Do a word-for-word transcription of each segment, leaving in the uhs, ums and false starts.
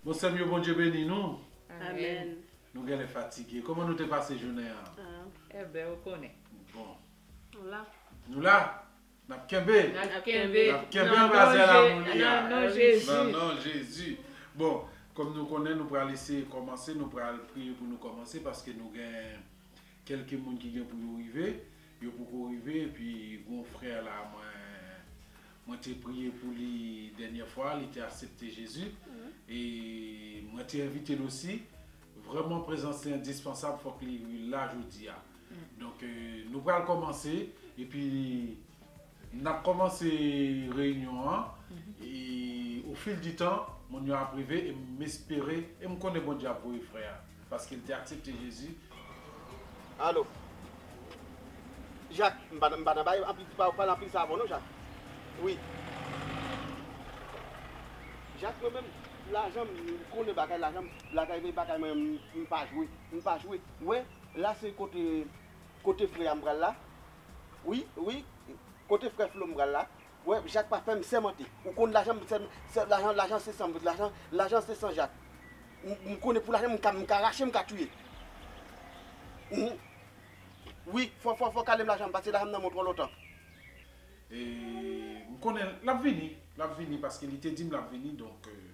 Bon, sè m yo, Bondye beni nou. Amèn. Nou genlè fatige. Kòman nou te pase jounen an? Enben, ou konnen. Bon. Nou la. Nou la? N ap kenbe? N ap kenbe. N ap kenbe anba zèl amou li a. Nan non Jezi. Nan non Jezi. Bon, kòm nou konnen, nou pral eseye kòmanse, nou pral priye pou nou kòmanse, paske nou gen kèlke moun ki gen pou yo rive, yo poko rive, epi gon frè la, mwen, mwen te priye pou li dènyè fwa, li te aksepte Jezi, e mwen te envite l osi. Vrèman, prezans li endispansab, fòk li la jodi a. Donk, euh, nou pral kòmanse, epi n ap kòmanse reyinyon an, e o fil di tan, moun yo ap rive, e m espere, e m konnen Bondye ap voye frè a, paske l te aksepte Jezi. Alo. Jak, m pa, m pa nan bay anpil, pa, pa nan anpil sa avè w non, Jak. Wi. Jak, mwen menm, lajan, m konnen bagay lajan, bagay, bagay mwen, m pa jwe, m pa jwe. Ou wè, la se kote, kote frè a m pral la. Wi, wi, kote frè Flo m pral la. Wè, Jak pa fè m sèmante. Ou konn lajan, m sè, sè, lajan, lajan se san, lajan, lajan se san Jak. M, m konnen pou lajan, m ka, m ka rache, m ka touye. Mhm. Wi, fò, fò, fò kale m lajan m, paske lajan m nan men w twò lontan. E m konnen l ap vini, l ap vini, paske li te di m l ap vini, donk, euh,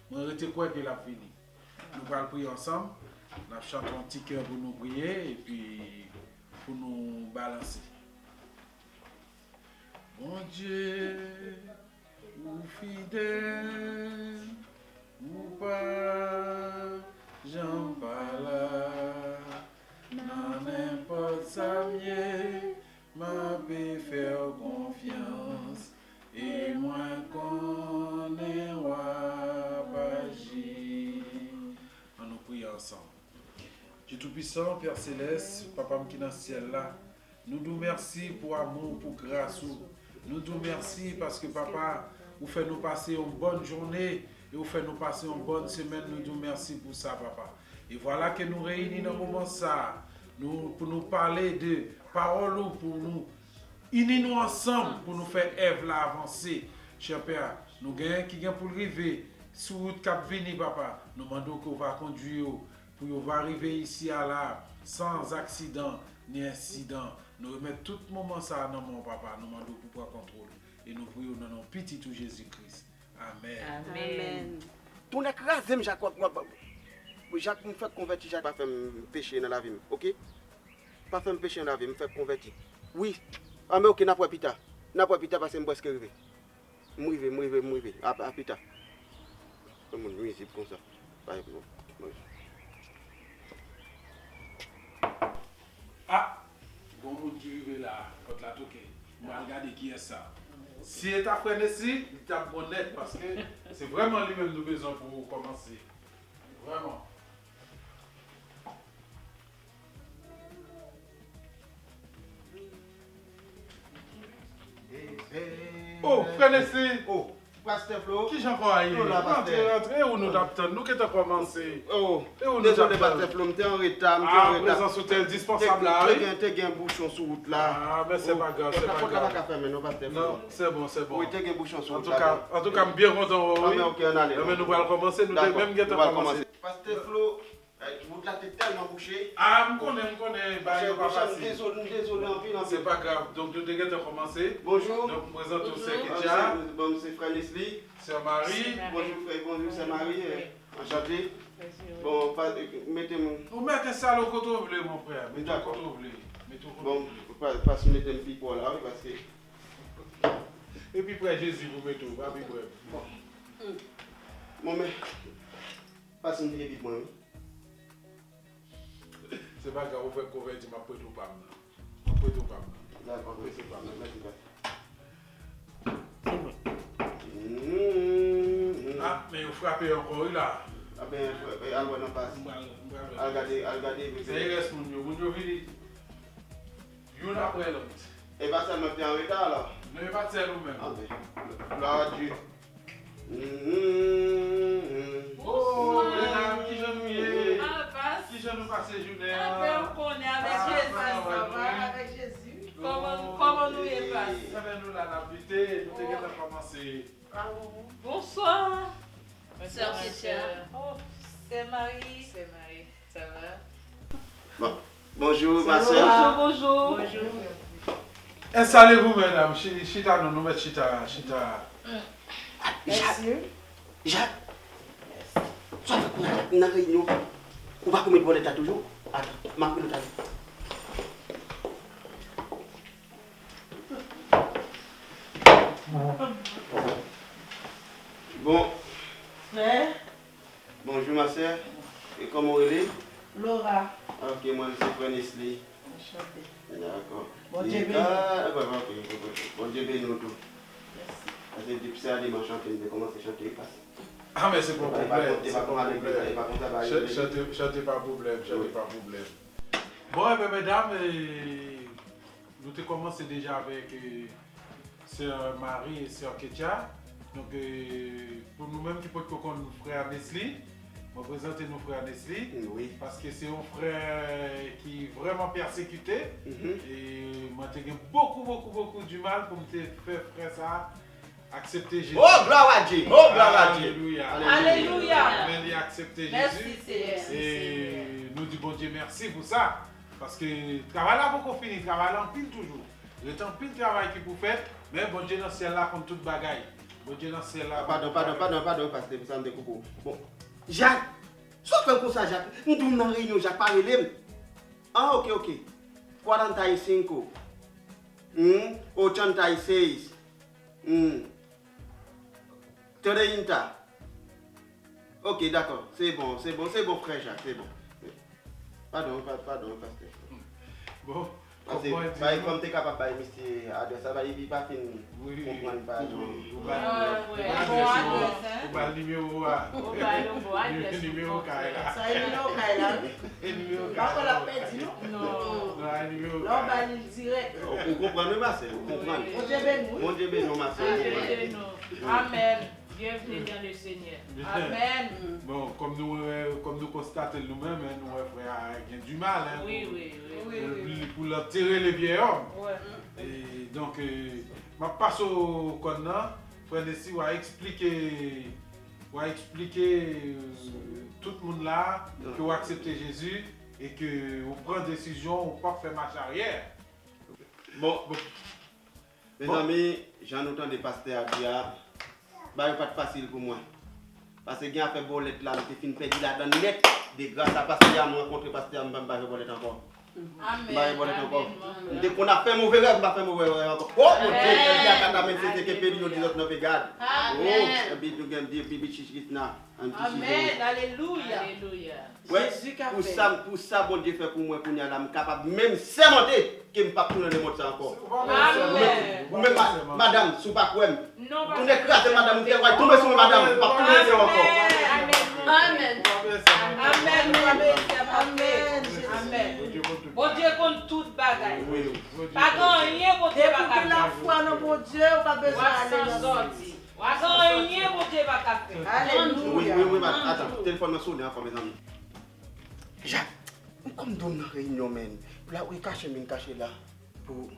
mwen rete kwè ke l ap vini. Nou pral priye ansanm, n ap chante yon ti kè pou nou priye, epi pou nou balanse. Bondye, ou fidèl, ou pa janm pa la. Nan nenpòt sa m ye, m ape fè w konfyans, e mwen konnen w ap aji. Ann nou priye ansanm. Dye Toupisan, Pè Selès, Papa m ki nan syèl la, nou di w mèsi pou amou w, pou gras ou. Nou di w mèsi paske, Papa, ou fè nou pase yon bòn jounen e ou fè nou pase yon bòn semèn. Nou di w mèsi pou sa, Papa. E vwala ke nou reyini nan moman sa a, nou, pou nou pale de pawòl ou, pou nou ini nou ansanm, pou nou fè èv la avanse. Chè Pè, nou gen ki gen pou l rive sou wout k ap vini, Papa. Nou mande w ke w va kondui yo, pou yo va rive isi a la san aksidan ni ensidan. Nou remèt tout moman sa a nan men w, Papa. Nou mande w pou pran kontwòl. E nou priye w nan non Pitit ou Jezi Kris. Amèn. Amèn. Tonnè kraze m, Jak, w ap, w ap, Jak, m fèk konvèti, Jak, pa fè m peche nan lavi m, oke? Pa fè m peche nan lavi m, m fèk konvèti. Wi. Anben, oke, n ap wè pita. N ap wè pita, paske m prèske rive. M rive, m rive, m rive. A, a pita. Yon moun nwizib konsa. Pa gen pwoblèm. Mwen. Ah! Gon moun ki rive la, pòt la toke. M al gade kiyès sa. Si e ta frè Nesly, li t ap bon nèt, paske se vrèman li menm nou bezwen pou kòmanse. Vrèman. Oh, frè Nesly! Oh, Pastè Flo. Kijan kò a ye? Rantre, rantre, ou nou t ap tann. Nou gentan kòmanse. Oh, dezole Pastè Flo, m te an reta, m te an reta. Ah, prezans ou te endisponsab la, wi. Te gen, te gen bouchon sou wout la. Ah, men se pa grav, se pa grav. Kapòt la pa ka fèmen non, Pastè Flo. Non, se bon, se bon. Wi, te gen bouchon sou wout la. Antouka, antouka, m byen kontan wè w, wi. Antouka, m byen kontan. Pastè Flo, wout la te tèlman bouche. Ah, m konnen, m konnen, bagay yo pa fasil. M dezole, m dezole anpil, anpil. Se pa grav. Donk, nou te gentan kòmanse. Bonjou. Donk, m prezante w sè Ketia. Bon, se frè Nesly. Sè Marie. Bonjou, frè, bonjou, sè Marie. Anchante. Bon, mete m. Ou mete sa kote w vle, mon frè. Mete w kote w vle. Mete w kote w vle. Bon, pas mete m pi pò la, wi, paske. Epi prè Jezi pou mete w, pa pi prè. Bon. Bon, men. Pas m pi pò, wi. Se pa grav, ou fèk konvèti, m ap prete w pa m nan. M ap prete w pa m nan. Dakò, prete w pa m nan. Mèsi, pastè. Ah, men yo frape ankò, wi, la. Ah, ben, al wè nan pas. Al gade, al gade. Se rès moun yo. Moun yo vini youn apre lòt. E pa sèl mwen ki te an reta, alò? Non, e pa t sèl ou menm. Ah, ben, glwa a Dye. Bonswa medam, kijan nou ye? Kijan nou pase jounen an? Anben, ou konnen, avèk Jezi. Kòman, kòman nou ye, pas? Anben, nou la, n ap lite, nou te gentan kòmanse. Bonswa. Sè Ketia. Oh, sè Marie. Sè Marie, ça va? Bon. Bonjour, ma sœur. Bonjour, bonjour. Bonjour. Installez-vous, mesdames. Chi- Chita, non, nou mèt chita, chita. Jacques, Jacques, sa fè konsa nan reyinyon, ou pa konn met bòlèt la toujou? Atan, m ap rele w talè. Bon. Frè. Bonjou, ma sè. E kòman w rele? Laura. Ok, mwen, se frè Nesly. Anchante. Dakò. Bondye beni w. Ah, ok, ok, ok, ok. Bondye beni w tou. Mèsi. Paske depi se a dimanch chante, m te kòmanse chante, wi, pas. Ah, men se pa pwoblèm, se pa pwoblèm. Chante, chante pa pwoblèm, chante pa pwoblèm. Bon, enben, medam, e, nou te kòmanse deja avèk, e, sè Marie e sè Ketia. Donk, e, pou nou menm ki potko konn frè Nesly, mwen prezante nou frè Nesly, wi, paske se yon frè ki vrèman pèsekite. Mhm. E mwen te gen bokou, bokou, bokou di mal pou m te fè frè sa a aksepte Jezi. Oh, gloire à Dieu! Oh, gloire à Dieu! Alelouya! Alelouya! Men li aksepte Jezi. Mèsi, Senyè. E nou di Bondye mèsi pou sa. Paske travay la poko fini, travay la anpil toujou. Rete anpil travay ki pou fèt, men Bondye nan syèl la konn tout bagay. Bondye nan syèl la konn tout bagay. Padon, padon, padon, padon, pastè, pou sa m te koupe w. Bon. Jacques, sa w fè m konsa, Jacques? M di w m nan reyinyon, Jacques pa rele m. Ah, ok, ok. Cuarenta y cinco. Hmm? Ochenta y seis. Hmm. Treinta. Ok, dakò. Se bon, se bon, se bon, frè Jacques, se bon. Padon, pa- padon, pastè. Bon, paske, kòm mwen di bay, nou, kòm te kapab bay misye adrès la, bay, li pa fin konprann pa jan. Ou ba l nimewo a. Ou ba l yon bon adrès. Nimewo kay la. Sa e nimewo kay la. E nimewo kay la. Pa fè l ap pèdi, non? Non. Non, e nimewo kay la. Lè w ba li l dirèk. Ou konprann, wi, ma sè, ou konprann. Bondye beni w. Bondye beni w, ma sè, ou konprann. Bondye beni w. Amèn. Bienvenue dans le Seigneur. Amèn. Bon, kòm nou wè, kòm nou konstate l nou menm, en, nou wè frè a gen di mal, en, wi, pou, wi, wi, pou, wi, pou l antere le vieil homme. Wi. E donk, e, m ap pase w kòn nan, frè Nesly, w a eksplike, w a eksplike, e, tout moun la ke w aksepte Jezi e ke w pran desizyon, w p ap fè mach aryè. Bon, bon. Mezanmi, jan nou tande pastè a di a, bagay yo pa t fasil pou mwen. Paske gen afè bòlèt la, m te fin pèdi ladan l nèt. De gras a pastè a, m rankontre pastè a, m pa, m pa jwe bòlèt ankò. Amèn. M pa jwe bòlèt ankò. Amèn. M te konn ap fè move rèv, m pa fè move rèv ankò. Oh, Bondye, amèn. Epi a katravensèt ke peri yo di zòt nan pegad. Amèn. Oh, epi nou gen, epi, epi chichis na. Amèn, alelouya. Alelouya. Wè, pou sa, pou sa Bondye fè pou mwen kounye a la, m kapab menm sèmante ke m p ap tounen nan mond sa ankò. Amèn. Ou menm, ma- madanm, si w pa kwè m, tounen kraze madanm, ou te wè tonbe sou mwen, madanm, m p ap tounen nan mond sa ankò. Amèn. Amèn. Amèn. Amèn. Bondye konn tout bagay. Wi. Pa gen anyen Bondye pa ka fè. Depi w gen lafwa nan Bondye, ou pa bezwen ale nan mond. Anyen Bondye pa ka fè. Alelouya. Wi, wi, wi, wi, atan, telefòn nan sonnen ankò, mezanmi. Jacques, m konn di w m nan reyinyon, men. La, wi, kache m vin kache la. Pou,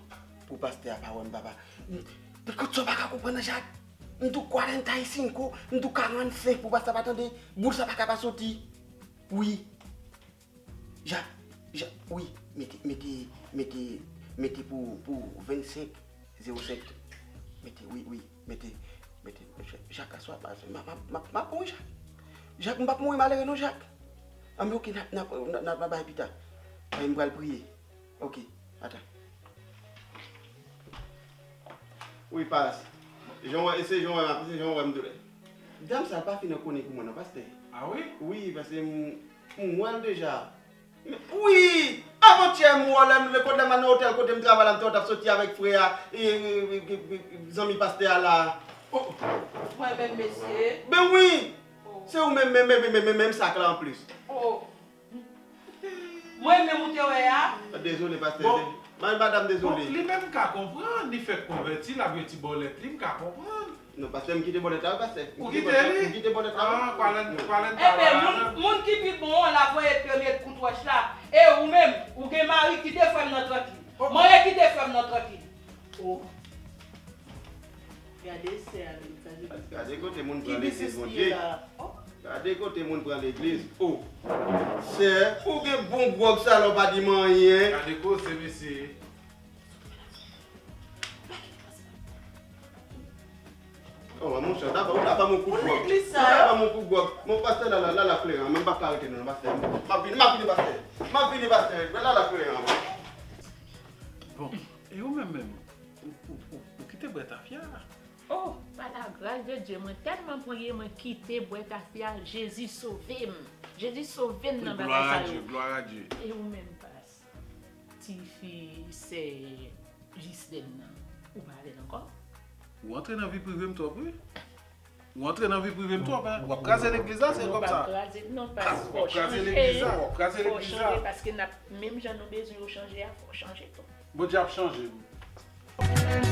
pou pastè a pa wè m, papa. M, kout sa w pa ka konprann nan, Jacques. M di w cuarenta y cinco, m di w karannsenk pou pastè a pa tande. Boul sa pa ka pa soti. Wi. Ja, ja, wi, mete, mete, mete, mete pou, pou vennsenk, zewo senk. Mete, wi, wi, mete, mete, Ja-, Jak aswè, m a, m a, m a, m a bon, Jak. Jak, m p ap mouri malere non, Jak. Anben, oke, n a, n a, n a, n a bay pita. Anben, m pral priye. Oke, atan. Wi, pas. Jan w wè, e se jan w wè m ap, se jan w wè m toulè. Dam sa pa fin konnen pou mwen non, pastè. A wi? Wi, paske m, m wè l deja. Men, wi! Avantyè m wè w lè m, lè kote lè m al nan otèl kote m travay la, m te wè w t ap soti avèk frè a, e, e, e, e, e, zanmi pastè a la. Oh. Mwen menm, mesye. Ben wi! Oh. Se ou menm, menm, menm, menm, menm, menm sak la anplis. Oh. Mwen menm ou te wè a? Dezole, pastè. Bon. Ma-, madanm, dezole. Bon, li menm ka konprann, li fèk konvèti, l ap reti bòlèt li, m ka konprann. Non, pastè, m kite bòlèt la, wi, pastè. Ou kite li? M kite bòlèt la, wi. Ah, kwalèn, kwalèn. Enben, moun, moun ki pi bon an, l ap voye premye kout wòch la. E ou menm, ou gen mari, kite frè m nan trankil. Oh. Mwen, kite frè m nan trankil. Oh. Gade sè a menm, sa Gade kote moun pran legliz, Bondye. Gade kote moun pran legliz. Oh. Sè, ou gen bon gwòg sa lè w pa di m anyen. Gade koze, mesye. Oh, monchè, w ta ban m yon kout gwòg. Ou ta ban m yon kout gwòg. Mon pastè la, la, la, la kleren, men m p ap ka rete non, pastè. M ap vini, m ap vini, pastè. M ap vini, pastè. La, la kleren. Bon, e ou menm menm? Ou, ou, ou, ou kite bwè tafya? Oh, pa la gras de Dye, mwen tèlman priye, mwen kite bwè tafya, Jezi sove m. Jezi sove m nan bagay sa yo. Glwa a Dye, glwa a Dye. E ou menm, pas? Tifi, sè Jislèn nan, ou pa avè l ankò? Ou antre nan vi prive m twòp, wi. Ou antre nan vi prive m twòp, en. W ap kraze legliz la, se kòm sa. Non, pa kraze, non, pas, fò chanje. W ap kraze legliz la, w ap kraze legliz la. Fò chanje, paske n ap, menm jan nou bezwen yo chanje a, fò chanje tou. Bondye ap chanje nou.